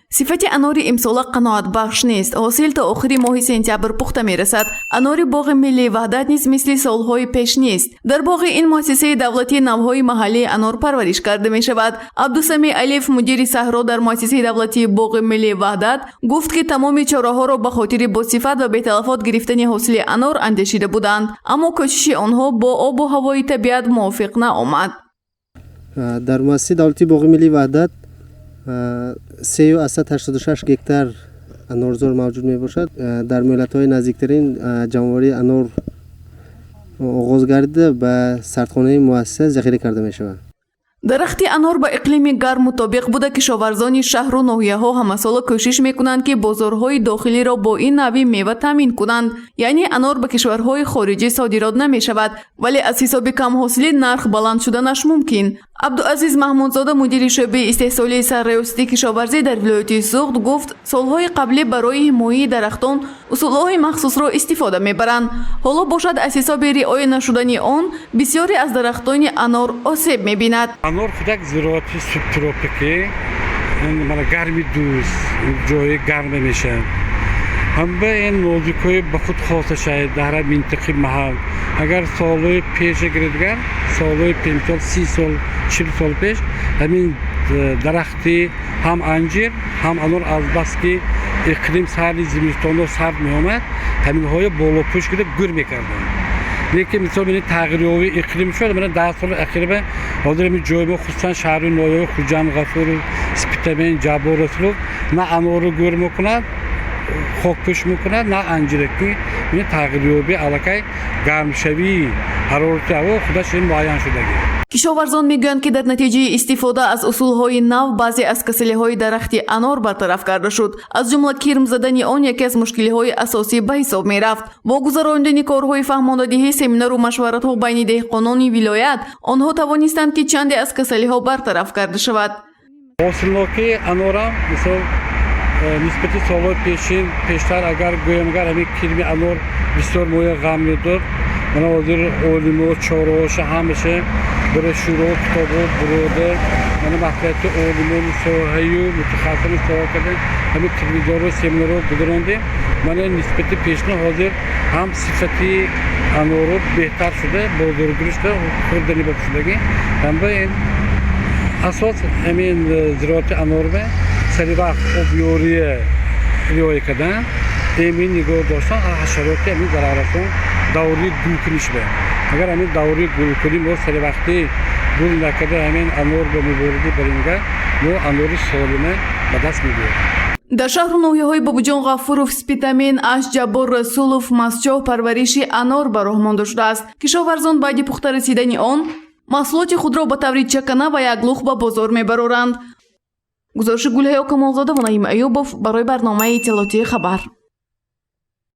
Сифати анори имсола қаноатбахш нест. Ҳосил то охири моҳи сентябр пухта мерасад. Анори боғи миллии Ваҳдат низ мисли солҳои пеш нест. Дар боғи ин муассисаи давлатӣ навъҳои маҳаллии анор парвариш карда мешавад. Абдусамеъ Алиев, мудири саҳро дар муассисаи давлатии боғи миллии Ваҳдат, гуфт, ки тамоми чораҳоро ба хотири босифат ва беталафот гирифтани ҳосили анор андешида буданд, аммо кӯшиши онҳо бо обу ҳавои табиат мувофиқ наомад. Дар муассисаи давлатии боғи миллии Ваҳдат 3,86 гектар анорзор мавҷуд мебошад. Дар муҳлатҳои наздиктарин ҷамъоварии анор оғоз гардида, ба сардхонаи муассиса захира карда мешавад. Дарахти анор ба иқлими гарм мутобиқ буда, кишоварзони шаҳру ноҳияҳо ҳамасола кӯшиш мекунанд, ки бозорҳои дохилиро бо ин навъи мева таъмин кунанд. Яъне анор ба кишварҳои хориҷӣ содирот намешавад, вале аз ҳисоби камҳосилӣ нарх баланд шуданаш мумкин. Абдуазиз Маҳмудзода, мудири шӯъбаи истеҳсолии сарраёсати кишоварзӣ дар вилояти Суғд, гуфт, солҳои қаблӣ барои ҳимояи дарахтон усулҳои махсусро истифода мебаранд. Ҳоло бошад, аз ҳисоби риоя нашудани он бисёре аз дарахтони анор осеб мебинад. Анор худ як зироати субтропикӣ, мана гарми дӯст, ҷои гарме мешавад. Ҳама ин нозукиҳои ба худ хоса шавад дар ҳар минтақаи маҳал. Агар солҳои пеша гиридгар, солҳои, мисол, 30 сол, 40 сол пеш ҳамин дарахти ҳам анҷир, ҳам анор азбаски иқлим сарди зимистоно сард меомад, ҳаминҳоя болопӯш кида гӯр мекарданд. Лекин, мисол, бинед, тағйирёбии иқлим шуд. Мана 10 соли ахирба ҳозир ҳамин ҷои мо, хусусан шаҳру ноҳияҳои Хуҷанд, Ғафуров, Спитамен, Ҷаббор Расулов, на анорро гӯр мекунад, хокпӯш мекунад, на анҷира, ки тағйирёбӣ аллакай гармшавии ҳарорати ҳаво худаш ин муайян шудагӣ. Кишоварзон мегӯянд, ки дар натиҷаи истифода аз усулҳои нав баъзе аз касалиҳои дарахти анор бартараф карда шуд. Аз ҷумла кирм задани он яке аз мушкилиҳои асосӣ ба ҳисоб мерафт. Бо гузаронидани корҳои фаҳмондадиҳӣ, семинару машваратҳо байни деҳқонони вилоят онҳо тавонистанд, ки чанде аз касалиҳо бартараф карда шавад. Ҳосилнокии анорам, мисол, нисбати солҳои пешин, пештар агар гӯем, агар ҳамин кирми анор бисёр моя ғам медод, мана ҳозир олимо чораҳоша ҳамаша брошюраҳо, китобҳо бурода, мана маслиҳати олимони соҳаю мутахассисони соҳа кардем, ҳамин телевизорро, семинарҳо гузарондем. Мана нисбати пешина ҳозир ҳам сифати аноро беҳтар шуда, бозоргирӣ шуда, хӯрдани боб шудагӣ. Ҳама ин асос ҳамин зироати анорба сари вақт обёрия риоя кардан, эмин нигоҳ доштан аз ҳашароти ҳамин зараррасон даври гулкунишба. Агар ҳамин даври гулкунӣ мо сари вақтӣ гул накарда, ҳамин анор ба мубориза баримга, мо анори солима ба даст мебиёрем. Дар шаҳру ноҳияҳои Бобоҷон Ғафуров, Спитамен, Ашт, Ҷаббор Расулов, Мастчоҳ парвариши анор ба роҳ монда шудааст. Кишоварзон баъди пухта расидани он маҳсулоти худро ба таври чакана ва яклухт ба бозор мебароранд. Гузориши Гулҳаё Камолзода ва Наим Аюбов барои барномаи иттилоотии «Хабар».